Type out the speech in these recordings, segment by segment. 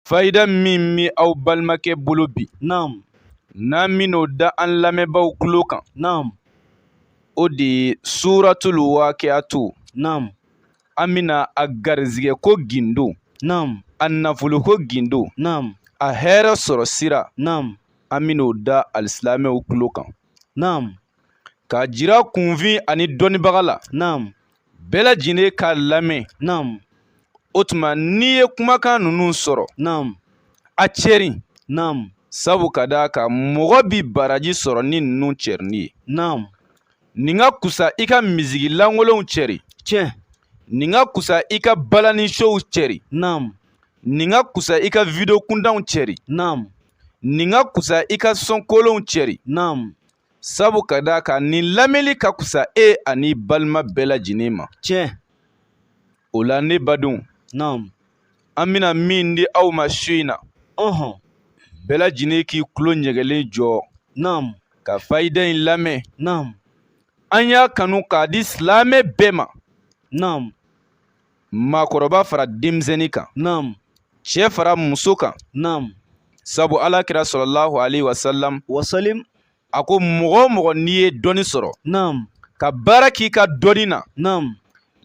Fayida min bɛ aw balimakɛ bolo bi, naam, n'an bɛn'o da an lamɛnbaaw tulo kan, naam, o de ye suratul waqiatu. Naam, An bɛna a garizigɛ ko gindo, naam, a nafolo ko gindo, naam, a hɛrɛ sɔrɔ sira, naam, an bɛn'o da alisilamɛw tulo kan, naam, k'a jira kunfin ani dɔnnibaga la, naam, bɛɛ lajɛlen k'a lamɛn. Naam, O tuma n'i ye kumakan ninnu sɔrɔ, naam, a cɛrin, naam, sabu ka d'a kan mɔgɔ bi baraji sɔrɔ ni ninnu cɛrinni ye. Naam, Nin ka kusa i ka misigi lankolonw cɛri, tiɲɛ, nin ka kusa i ka balani sow cɛri, naam, nin ka kusa i ka video kuntanw cɛri, naam, nin ka kusa i ka son kolonw cɛri, naam, sabu ka d'a kan nin lamɛnli ka kusa e ani balima bɛɛ lajɛlen ma. Tiɲɛ. O la ne badenw, naam, an bɛna min di aw ma su in na, ɔhɔn, bɛɛ lajɛlen k'i tulo ɲɛgɛlen jɔ, naam, ka fayida in lamɛn. Naam, An y'a kanu k'a di silamɛ bɛɛ ma, naam, maakɔrɔba fara denmisɛnnin kan, naam, cɛ fara muso kan, naam, sabu Ala kira sɔlɔlahu alayhi wa salam wasalim, a ko mɔgɔ o mɔgɔ n'i ye dɔnni sɔrɔ, naam, ka baara k'i ka dɔnni na, naam,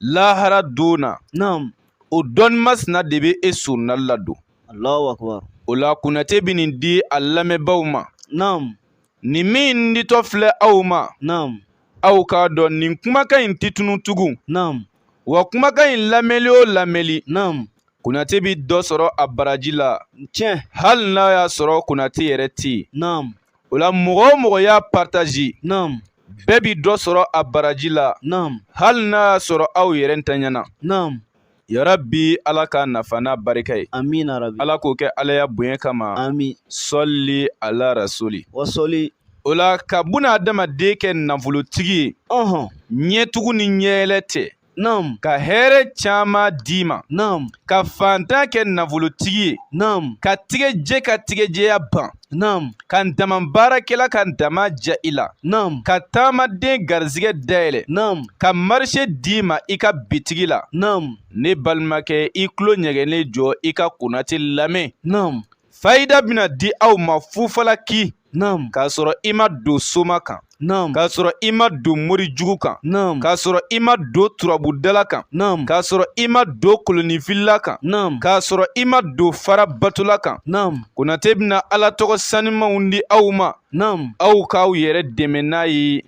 lahara don na, naam, o dɔnni masina de bɛ e surunali ladon. Allahu akbar. O la Konate bɛ nin di a lamɛnbaaw ma. Naam, Nin min ditɔ filɛ aw ma, naam, aw k'a dɔn nin kumakan in tɛ tunun tugun. Naam, Wa kumakan in lamɛnli o lamɛnli, naam, Konate bɛ dɔ sɔrɔ a baraji la, tiɲɛ, hali n'a y'a sɔrɔ Konate yɛrɛ tɛ yen. Naam, O la mɔgɔ o mɔgɔ y'a partager, naam, bɛɛ bɛ dɔ sɔrɔ a baraji la, naam, hali n'a y'a sɔrɔ aw yɛrɛ ntanyana. Naam, Yarabi Ala k'a nafa n'a barika ye. Amina rabi. Ala k'o kɛ Alaya bonya kama. Amin. Sɔli ala rasuli. Wasoli. O la ka buna adamaden kɛ nafolotigi ye, ɔhɔn, ɲɛtugu ni ɲɛyɛlɛ tɛ, naam, ka hɛrɛ caman d'i ma, naam, ka fantan kɛ nafolotigi ye, naam, ka tigɛjɛ ka tigɛjɛya ban, naam, ka dama baarakɛla ka dama ja i la, naam, ka taamaden garizigɛ dayɛlɛ, naam, ka marché d'i ma i ka bitigi la. Naam, Ne balimakɛ, i tulo ɲɛgɛnnen jɔ i ka Konate lamɛn. Naam, Fayida bɛna di aw ma fufalaki, naam, k'a sɔrɔ i ma don soma kan, naam, k'a sɔrɔ i ma don mori jugu kan, naam, k'a sɔrɔ i ma don turabudala kan, naam, k'a sɔrɔ i ma don kolonifilila kan, naam, k'a sɔrɔ i ma don fara batola kan. Naam, Konate bɛna Ala tɔgɔ sanimanw di aw ma, naam, aw k'aw yɛrɛ dɛmɛ n'a ye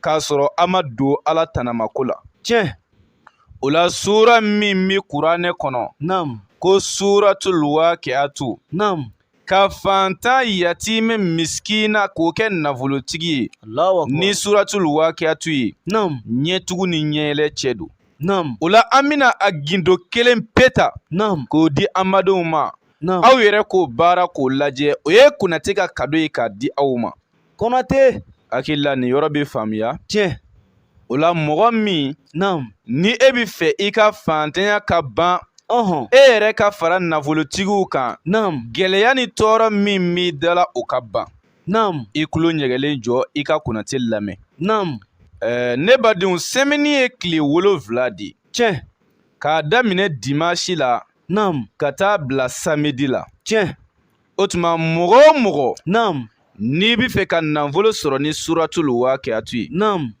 k'a sɔrɔ a ma don Ala tanamako la. Tiɲɛ. O la sura min bɛ kuranɛ kɔnɔ, naam, ko suratul waqiatu, naam, ka fantan yatimɛ misikina k'o kɛ nafolotigi ye Allahu akbar. ni suratul waqiatu ye, naam, ɲɛtugu ni ɲɛyɛlɛ cɛ don. Naam, O la an bɛna a gindo kelen pe ta naam, k'o di an badenw ma, naam, aw yɛrɛ k'o baara k'o lajɛ. O ye Konate ka kado ye k'a di aw ma. Konate. Hakili la nin yɔrɔ bɛ faamuya. Tiɲɛ. O la mɔgɔ min, naam, ni e bɛ fɛ i ka fantanya ka ban, ɔhɔn, e yɛrɛ ka fara nafolotigiw kan, naam, gɛlɛya ni tɔɔrɔ min b'i da la, o ka ban, naam, i tulo ɲɛgɛlen jɔ i ka Konate lamɛn. Naam, Ne badenw, semaine ye tile 7 de ye. Tiɲɛ. K'a daminɛ dimanche la, naam, ka taa bila samedi la. Tiɲɛ. O tuma mɔgɔ o mɔgɔ, naam, n'i bɛ fɛ ka nafolo sɔrɔ ni suratul waqiatu ye, naam,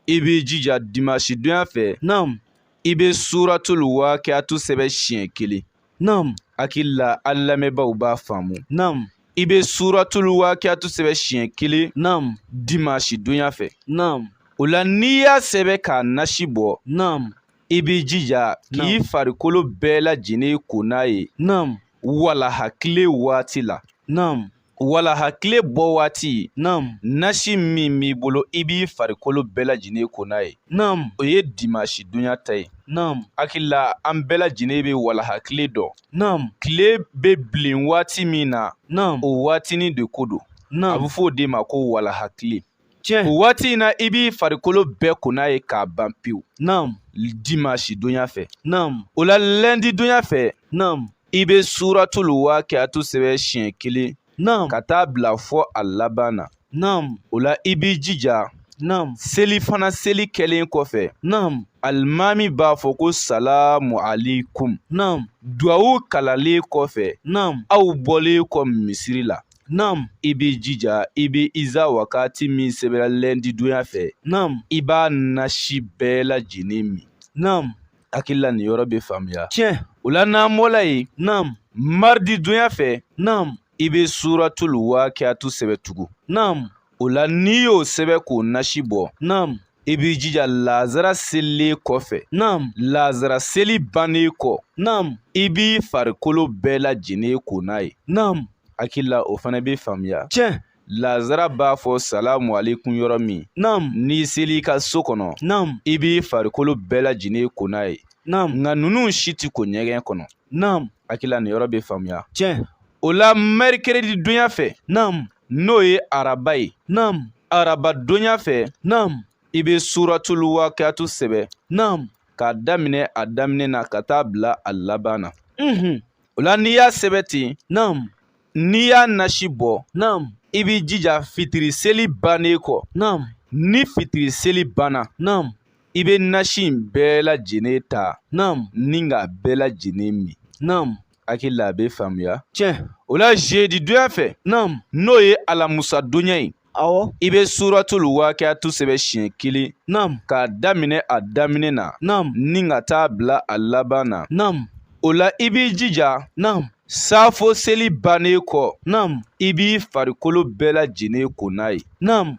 i b'i jija dimanche donya fɛ, naam, i bɛ suratul waqiatu sɛbɛn siɲɛ kelen. Naam, Hakili la an lamɛnbaaw b'a faamu. Naam, I bɛ suratul waqiatu sɛbɛn siɲɛ kelen naam, dimanche donya fɛ. Naam, O la n'i y'a sɛbɛn k'a nasi bɔ, naam, i b'i jija k'i farikolo bɛɛ lajɛlen ko n'a ye. Naam, Walaha tile waati la, naam, walaha tile bɔ waati, naam, nasi min b'i bolo, i b'i farikolo bɛɛ lajɛlen ko n'a ye. Naam, O ye dimanche donya ta ye. Naam, Hakili la an bɛɛ lajɛlen bɛ walaha tile dɔn. Naam, Tile bɛ bilen waati min na, naam, o waatinin de ko don. A naam, bɛ fɔ o de ma ko walaha tile. Tiɲɛ. O waati in na, i b'i farikolo bɛɛ ko n'a ye k'a ban pewu. Naam, Dimanche donya fɛ. Naam, O la lundi donya fɛ, naam, i bɛ suratul waqiatu sɛbɛn siɲɛ kelen naam, ka taa bila fɔ a laban na. Naam, O la i b'i jija Naam. Selifana seli kɛlen kɔfɛ, Naam. Alimami b'a fɔ ko salamu aleykum. Naam. Duwawu kalanlen kɔfɛ, Naam. Aw bɔlen kɔ misiri la, Naam. I b'i jija, i bɛ iza wakati min sɛbɛnna lɛndi donya fɛ, Naam. I b'a nasi bɛɛ lajɛlen min. Naam. Hakili la nin yɔrɔ bɛ faamuya. Tiɲɛ. O la n'an bɔla yen, Naam. Maridi donya fɛ, Naam. I bɛ suratul wakiatu sɛbɛn tugun. Naam. O la n'i y'o sɛbɛn k'o nasi bɔ, Naam. I b'i jija lazara selilen kɔfɛ, Naam. Lazara seli bannen kɔ, Naam. I b'i farikolo bɛɛ lajɛlen ko n'a ye. Naam. Hakili la o fana bɛ faamuya. Tiɲɛ. Lazara b'a fɔ salamu aleykum yɔrɔ min, Naam. N'i sel'i ka so kɔnɔ, Naam. I b'i farikolo bɛɛ lajɛlen ko n'a ye. Naam. Nka ninnu si tɛ ko ɲɛgɛn kɔnɔ. Naam. Hakili la nin yɔrɔ bɛ faamuya. Tiɲɛ. O la mɛrikɛrɛdi donya fɛ, Naam. N'o ye araba ye, Naam. Araba donya fɛ, Naam. I bɛ suratul wakiatu sɛbɛn. Naam. K'a daminɛ a daminɛ na ka taa bila a laban na. Mhm. O la n'i y'a sɛbɛn ten, Naam. N'i y'a nasi bɔ, Naam. I b'i jija fitiri seli bannen kɔ. Naam. Ni fitiri seli banna, Naam. I bɛ nasi in bɛɛ lajɛlen ta. Naam. Ni k'a bɛɛ lajɛlen min. Naam. Hakili la a bɛ faamuya. Tiɲɛ. O la jeudi donya fɛ, Naam. N'o ye alamusa donya ye, Awɔ. I bɛ suratul wakiatu sɛbɛn siɲɛ kelen. Naam. K'a daminɛ a daminɛ na, Naam. Ni ka taa bila a laban na. Naam. O la i b'i jija, Naam. Safo seli bannen kɔ, Naam. I b'i farikolo bɛɛ lajɛlen ko n'a ye. Naam.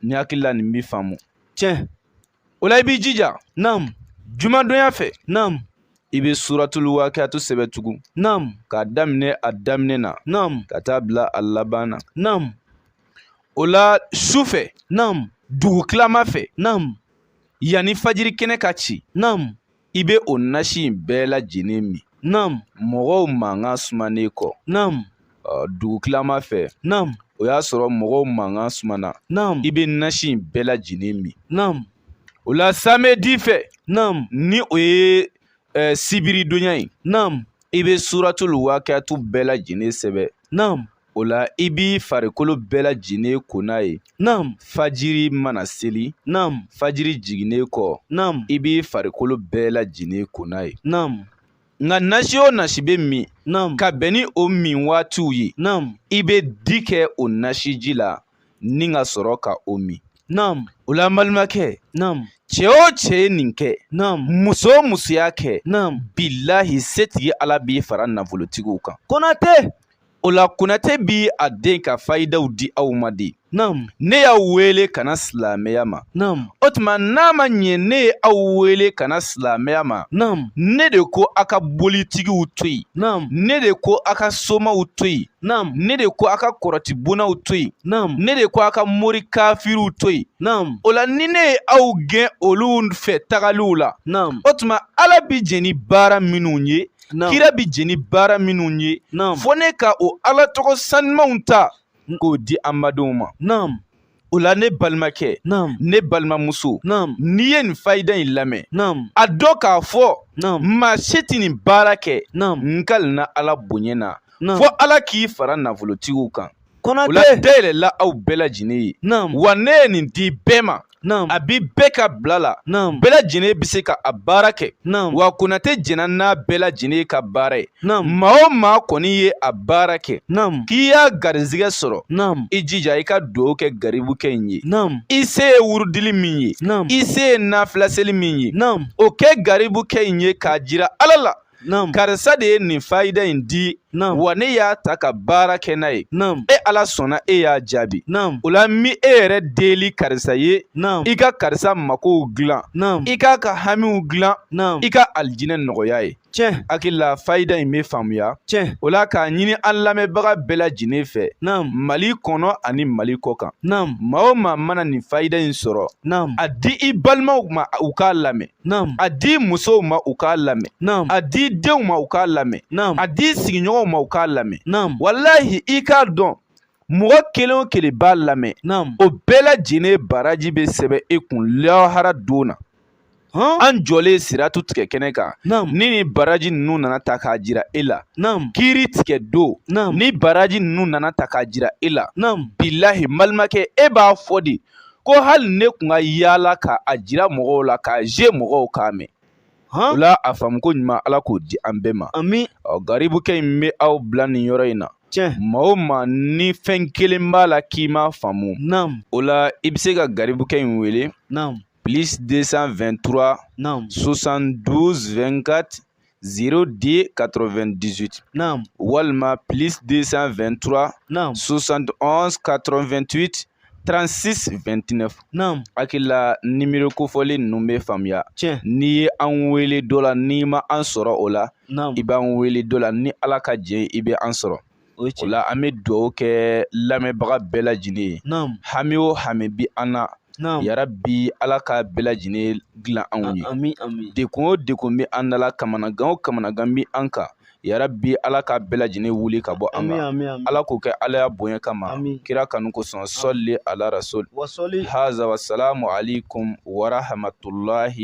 Ni hakili la nin bɛ faamu. Tiɲɛ. O la i b'i jija, Naam. Jumadonya fɛ, Naam. I bɛ suratul wakiatu sɛbɛn tugun. Naam. K'a daminɛ a daminɛ na, Naam. Ka taa bila a laban na. Naam. O la su fɛ, Naam. Dugutilama fɛ, Naam. Yanni fajiri kɛnɛ ka ci, Naam. I bɛ o nasi in bɛɛ lajɛlen min. Naam. Mɔgɔw mankan sumanen kɔ. Naam. Dugutilama fɛ, Naam. O y'a sɔrɔ mɔgɔw mankan sumana. Naam. I bɛ nasi in bɛɛ lajɛlen min. Naam. O la samedi fɛ, Naam. Ni o ye sibiridonya ye, Naam. I bɛ suratul wakiatu bɛɛ lajɛlen sɛbɛn. Naam. O la i b'i farikolo bɛɛ lajɛlen ko n'a ye. Naam. Fajiri mana seli, Naam. Fajiri jiginnen kɔ, Naam. I b'i farikolo bɛɛ lajɛlen ko n'a ye. Naam. Nka nasi o nasi bɛ min, Naam. Ka bɛn ni o min waatiw ye, Naam. I bɛ di kɛ o nasiji la ni ka sɔrɔ ka o min. Naam. O la n balimakɛ, Naam. Cɛ o cɛ ye nin kɛ, Naam. Muso o muso y'a kɛ, Naam. Bilahi setigi Ala b'i fara nafolotigiw kan. Konate. O la Konate bi a den ka fayidaw di aw ma de. Naam. Ne y'aw wele ka na silamɛya ma. Naam. O tuma n'a ma ɲɛ ne ye aw wele ka na silamɛya ma, Naam. Ne de ko a ka bolitigiw to yen. Naam. Ne de ko a ka somaw to yen. Naam. Ne de ko a ka kɔrɔtibonnaw to yen. Naam. Ne de ko a ka mori kafiriw to yen. Naam. O la ni ne ye aw gɛn olu fɛ tagaliw la, Naam. O tuma Ala bi jɛn ni baara minnu ye, Naam. Kira bi jɛn ni baara minnu ye, Naam. Fo ne ka o Ala tɔgɔ sanumanw ta k'o di an badenw ma. Naam. O la ne balimakɛ, Naam. Ne balimamuso, Naam. N'i ye nin fayida in lamɛn, Naam. A dɔn k'a fɔ, Naam. Maa si tɛ nin baara kɛ, Naam. N kalina Ala bonya na, Naam. Fo Ala k'i fara nafolotigiw kan. Konate. O la dayɛlɛla aw bɛɛ lajɛlen ye. Naam. Wa ne ye nin di bɛɛ ma. Naam. A bi bɛɛ ka bila la. Naam. Bɛɛ lajɛlen bɛ se ka a baara kɛ. Naam. Wa Konate jɛnna n'a bɛɛ lajɛlen ka baara ye. Naam. Maa o maa kɔni ye a baara kɛ, Naam. K'i y'a garizigɛ sɔrɔ, Naam. I jija i ka dugawu kɛ garibukɛ in ye. Naam. I se ye wurudili min ye, Naam. I se ye nafilaseli min ye, Naam. O kɛ garibukɛ in ye k'a jira Ala la. Naam. Karisa de ye nin fayida in di, Naam. wa ne y'a ta ka baara kɛ n'a ye. Naam. E Ala sɔnna, e y'a jaabi. Naam. O la n bi e yɛrɛ deli karisa ye, Naam. I ka karisa makow dilan, Naam. I k'a ka hamiw dilan, Naam. I ka alijinɛ nɔgɔya ye. Tiɲɛ. Hakili la fayida in bɛ faamuya. Tiɲɛ. O la k'a ɲini an lamɛnbaga bɛɛ lajɛlen fɛ, Naam. Mali kɔnɔ ani Mali kɔ kan, Naam. Maa o maa mana nin fayida in sɔrɔ, Naam. A di i balimaw ma u k'a lamɛn, Naam. A di musow ma u k'a lamɛn, Naam. A di denw ma u k'a lamɛn, Naam. A di sigiɲɔgɔnw ma u k'a lamɛn. Naam. Walahi i k'a dɔn mɔgɔ kelen o kelen b'a lamɛn, Naam. O bɛɛ lajɛlen baraji bɛ sɛbɛn e kun lahara don na. Han? An jɔlen siratu tigɛ kɛnɛ kan, Naam. Ni baraji ninnu nana ta k'a jira e la, Naam. Kiiri tigɛ don, Naam. Ni baraji ninnu nana ta k'a jira e la, Naam. Bilahi n balimakɛ, e b'a fɔ de Ko hali ne tun ka yaala ka a jira mɔgɔw la, k'a je mɔgɔw k'a mɛn. O la, a faamuko ɲuman, Ala k'o di an bɛɛ ma. Ami. Ɔ, garibukɛ in bɛ aw bila nin yɔrɔ in na. Maa o maa ni fɛn kelen b'a la k'i m'a faamu, o la i bɛ se ka garibukɛ in wele plus 223 72 24 02 98, walima plus 223 71 88 36 29. Hakili la, nimero kofɔlen ninnu bɛ faamuya. N'i ye an wele dɔ la, n'i ma an sɔrɔ o la, i b'an wele dɔ la, ni Ala ka jɛ, i bɛ an sɔrɔ o la. An bɛ dugawu kɛ lamɛnbaga bɛɛ lajɛlen ye. Hami o hami bi an na, yarabi Ala ka bɛɛ lajɛlen dilan anw ye. Dekun o dekun bɛ an da la, kamanagan o kamanagan bɛ an kan, yarabi Ala ka bɛɛ lajɛlen wuli ka bɔ an kan. Ala k'o kɛ Alaya bonya kama, kira kanu kosɔn. Sɔli ala rasul haza. Wasalamu alaikum warahmatullahi.